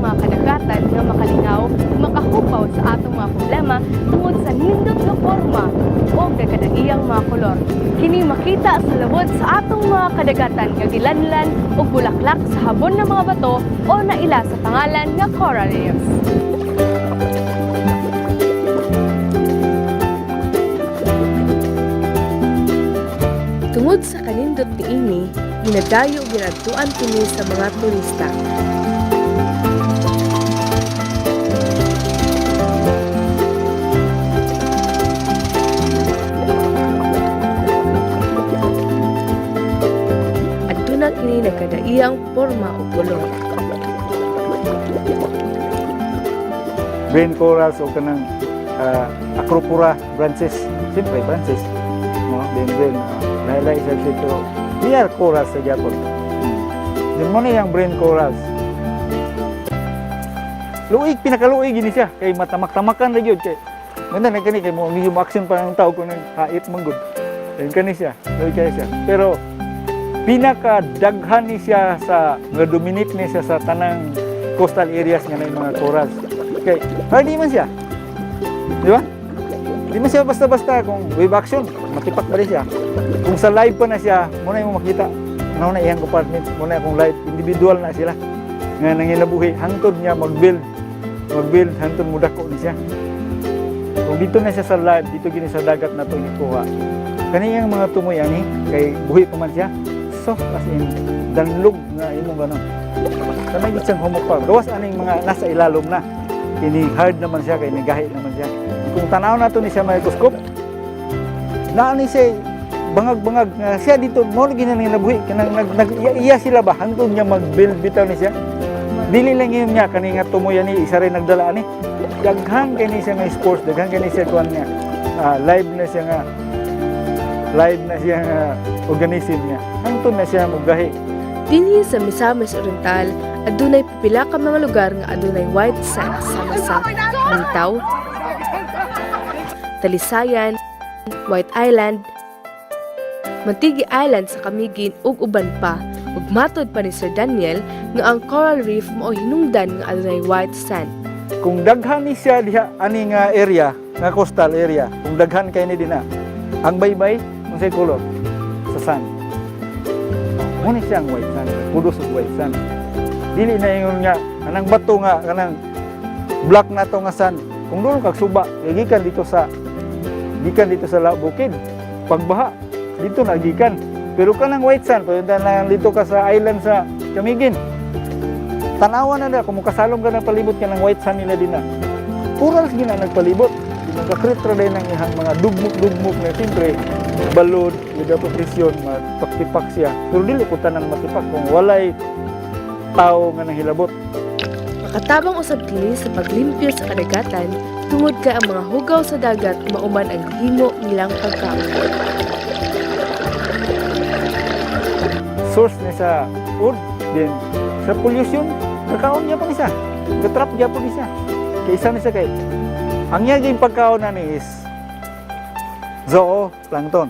mga kadagatan nga makalingaw, makahupaw sa atong mga problema tungod sa nindot nga forma o nagkadaiyang mga kolor. Kini makita sa labod sa atong mga kadagatan nga gilanlan og bulaklak sa habon ng mga bato o naila sa pangalan nga coral reefs. Tungod sa kanindot niini, ginadayo ug ginadtuan kini sa mga turista. Aduna kini nagkadaiyang porma ug kolor. Brain corals o kanang Acropora branches. Siyempre, branches. No? Then brain, lahi-lahi sa siya. Pero they are corals sa Japon. Then mo na yung brain corals. Luig, pinakaluig gini siya. Kay matamak-tamakan na yun. Kay, ganda na kani, kay mo, medyo action pa ng tao kung hait manggod. Ayun kani siya. Luig kaya siya. Pero, pinakadaghan ni siya sa, nga dominate ni siya sa tanang coastal areas nga na mga corals. Kay, hardy man siya. Di ba? Di man siya basta-basta kung wave action, matipak ba rin siya. Kung sa live pa na siya, muna yung makita. Muna na iyang compartment, muna kung live, individual na sila. Nga nangilabuhi, hangtod niya mag-build, mag-build, hangtod mo dako ni siya. Kung dito na siya sa live, dito gini sa dagat na to gikuha. Kaniyang mga tumoy ani, kay buhi pa man siya, soft as in, danlog nga imo ganon. Kanay gid siyang humok pa. Gawas aning mga nasa ilalom na. Kini hard naman siya, kay nigahi naman siya. Kung tanaw nato ni siya microscope, naa ni siya bangag-bangag nga siya dito mo lagi na nabuhi kanang nag, nag iya, iya sila ba hangtod niya mag-build bitaw ni siya. Dili lang yun niya kani nga tumoy ani isa rin nagdala ani. Daghan kay ni siya nga sports, daghan kay ni siya kuan niya. Live na siya nga organism niya. Hangtod na siya mogahi. Dinhi sa Misamis Oriental, adunay pipila ka mga lugar nga adunay white sand sama sa Mantaw, Talisayan, White Island, Mantigi Island sa Camiguin ug uban pa. Ug matod pa ni Sir Daniel nga ang coral reef mao hinungdan nga adunay white sand. Kung daghan ni siya diha ani nga area, nga coastal area, kung daghan kay ni dinha, ang baybay unsay color sa sand. Mo ni siya ang white sand, pudos og white sand. Dili na ingon nga kanang bato nga kanang black na to nga sand. Kung doon kag suba, kay gikan dito sa bukid. Pagbaha dito na gikan. Pero kanang white sand, pwede na dito ka sa island sa Camiguin. Tanawa na na, kung mukasalom ka ng palibot ka ng white sand nila din na. Corals gina nagpalibot. Nagkakrit ra din ang ihang mga dugmok-dugmok na siyempre, balod, without protection, matipak siya. Pero dili ko tanang matipak kung walay tao nga nahilabot. Makatabang usab kini sa paglimpyo sa kadagatan tungod kay ang mga hugaw sa dagat mauman ang gihimo nilang pagkaon. Source niya sa food, then sa pollution, nakaon niya pa ni siya. Gatrap niya po ni siya. Kay isa ni siya kay ang iya yung pagkaon na ni is zooplankton.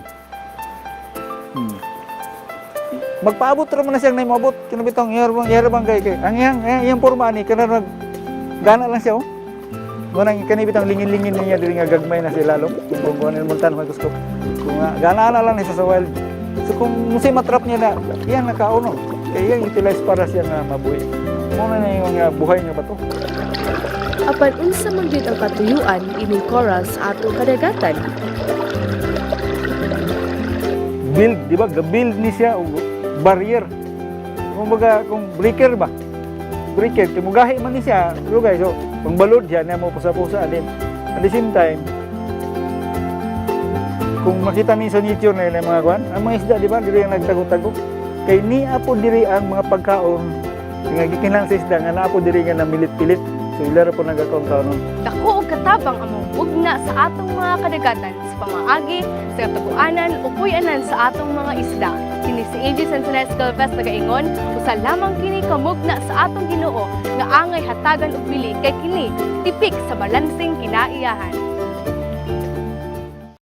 Magpaabot ra man na siyang naimabot. Kinabitong iyar bang kay kay ang iyang iyang, iyang porma ani kana nag gana lang siya oh. Munang kanibitang lingin-lingin niya diri nga gagmay na sila lalom. Kung kunin mo tan microscope. Kung gana na lang ni siya sa wild. So kung unsay matrap niya na, iyang nakauno. Kay iyang utilize para siya nga mabuhi. Muna na yung nga buhay nga bato. Apan unsa man gyud ang katuyuan ining coral sa atong kadagatan? Build, di ba? Ga-build ni siya og barrier. Kumbaga, kung breaker ba? Breaker, kay mugahi man ni siya. Lugay, so, pangbalod siya, niya mo pusa-pusa din. At the same time, kung makita ni sa nature na yung mga kuan, ang mga isda, di ba? Diri ang nagtago-tago. Kay niya po diri ang mga pagkaon nga gikinahanglan sa isda nga naa po diri nga namilit-pilit. So ila ra po nagakaon-kaon. Dako og katabang among mugna sa atong mga kadagatan sa pamaagi sa kataguanan o puy-anan sa atong mga isda. Kini si AJ Sansones Galvez nagaingon, usa lamang kini kamugna sa atong Ginoo nga angay hatagan og bili kay kini tipik sa balanseng kinaiyahan.